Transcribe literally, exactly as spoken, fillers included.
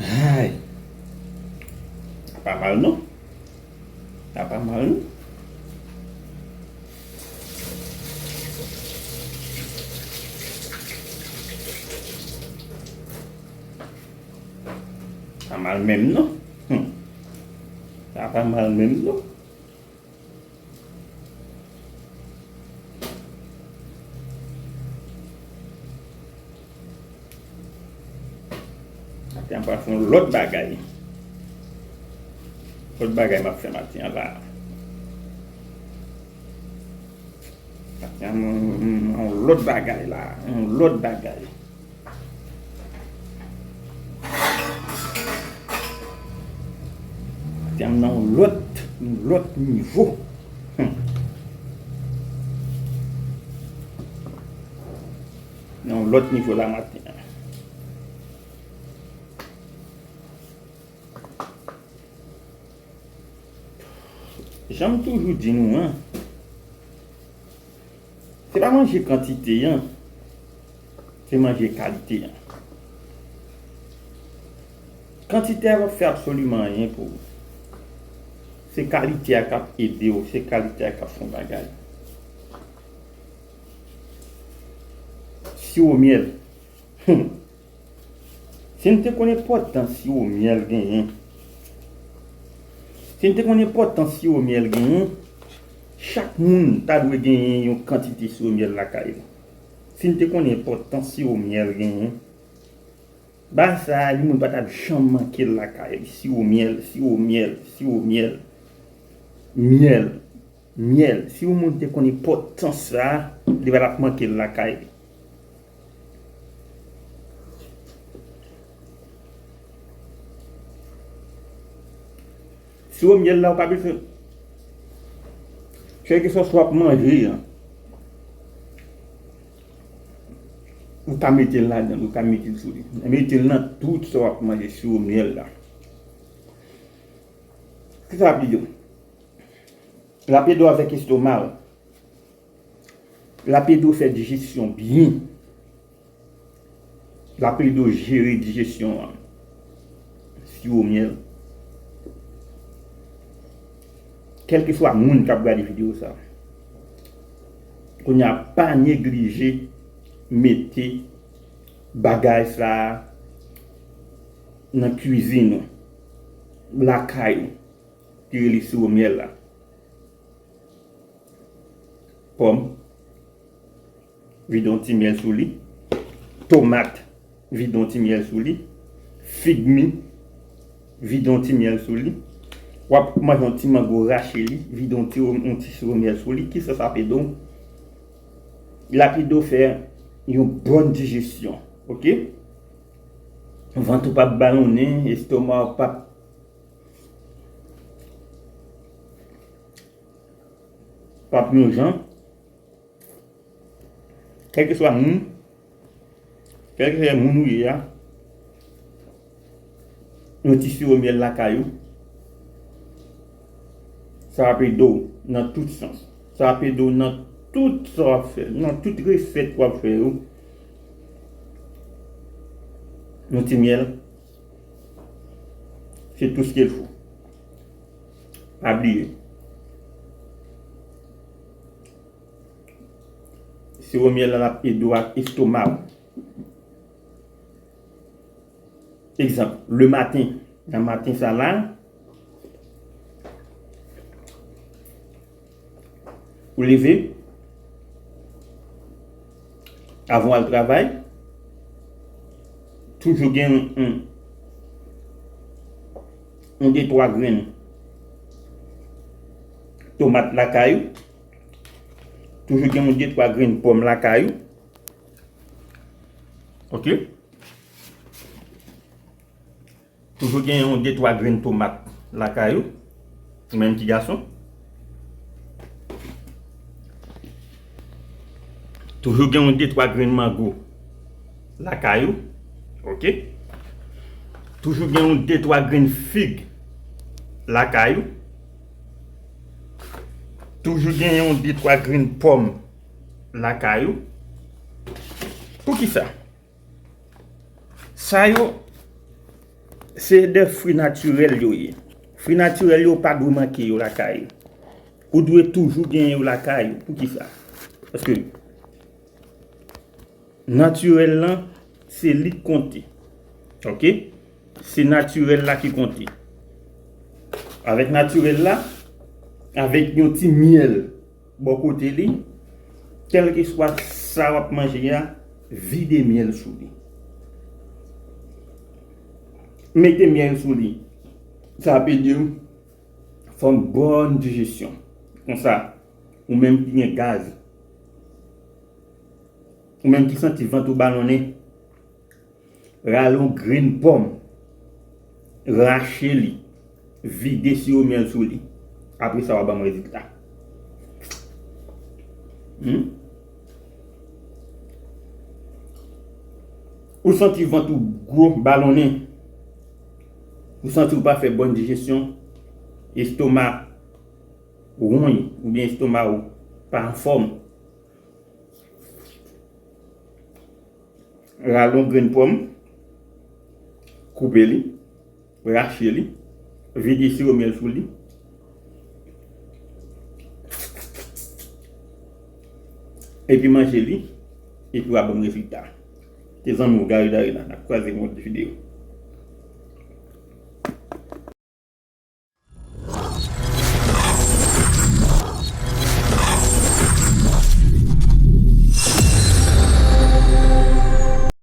Ay. Sa pa mal non. Sa pa mal non. Pa mal menm non. Hmm. Sa pa mal menm non. Maten an pral fè yon lòt bagay. Lòt bagay m ap fè maten an la. Maten an, m, m, m, yon lòt bagay la. Yon lòt bagay. Maten an nan yon lòt, yon lòt nivo. Hmm. Nan yon lòt nivo la maten an. Jan m toujou di nou an, se pa manje kantite an, se manje kalite an. Kantite a p ap fè absoliman anyen pou ou. Se kalite a k ap ede w, se kalite a k ap fè yon bagay. Siwo myèl. Hmm. Si n te konn enpòtans siwo myèl genyen, si n te konn enpòtans siwo myèl genyen, chak moun ta dwe genyen yon kantite siwo myèl lakay li. Si n te konn enpòtans siwo myèl genyen, bagay sa a, moun pa t ap janm manke l lakay li. Siwo myèl, siwo myèl, siwo myèl, myèl. Myèl, si yon moun te konn enpòtans sa a, li pa t ap manke l lakay li. Siwo myèl la, ou pa bezwen. Kèlkeswa sa w ap manje a, ou ka mete l ladan, ou ka mete l sou li. Mete l nan tout sa w ap manje, siwo myèl la. Kisa l ap ede w? L ap ede w avèk estoma w. L ap ede w fè dijesyon byen. L ap ede w jere dijesyon an. Siwo myèl. Kèlkeswa moun k ap gade videyo sa, kounye a, pa neglije mete bagay sa a nan kwizin ou, lakay ou, ki rele siwo myèl la. Pòm, vide yon ti myèl sou li. Tomat, vide yon ti myèl sou li. Fig mi, vide yon ti myèl sou li. W ap manje yon ti mango, rache li, vide yon ti, yon ti siwo myèl sou li. Kisa sa ap ede w? L ap ede w fè yon bòn dijesyon, oke? Vant ou p ap balonnen, estoma w p ap p ap yon jan. Kèlkeswa moun, kèlkeswa moun ou ye a, yon ti siwo myèl lakay ou, sa ap ede w nan tout sans. Sa ap ede w nan tout sa w ap fè, nan tout resèt w ap fè yo. Yon ti myèl, c'est tout ce qu'il faut. Pa bliye. Siwo myèl la, l ap ede w ak estoma w. Egzanp, lematen, nan maten sa la, ou leve, avan w al travay, toujou gen yon, yon, yon de twa grenn tomat lakay ou. Toujou gen yon de twa grenn pòm lakay ou. Oke? Toujou gen yon de twa grenn tomat lakay ou. Ou menm ti gason. Toujou gen yon de twa grenn mango lakay ou. Oke? Toujou gen yon de twa grenn fig lakay ou. Toujou gen yon de twa grenn pòm lakay ou. Poukisa? Sa yo, se de fwi natirèl yo ye. Fwi natirèl yo, ou pa dwe manke yo lakay ou. Ou dwe toujou gen yo lakay ou. Poukisa? Paske natirèl lan, se li k konte. Oke? Se natirèl la ki konte. Avèk natirèl la, avèk yon ti myèl bò kote li, kèlkeswa sa w ap manje a, vide myèl sou li. Mete myèl sou li. Sa ap ede w fè yon bòn dijesyon. Konsa, ou menm ki gen gaz, ou menm ki santi vant ou balonnen, rale yon grenn pòm, rache li, vide siwo myèl sou li. Apre sa, w a ban m rezilta. Hmm? Ou santi vant ou gwo, balonnen. Ou santi ou pa fè bòn dijesyon, estoma wonn oubyen estoma ou pa anfòm. Rale yon grenn pòm, koupe li, rache li, vide siwo myèl sou li, epi manje li, epi w a ban m rezilta. Se zanmi w Gary Darina, n ap kwaze nan yon lòt videyo.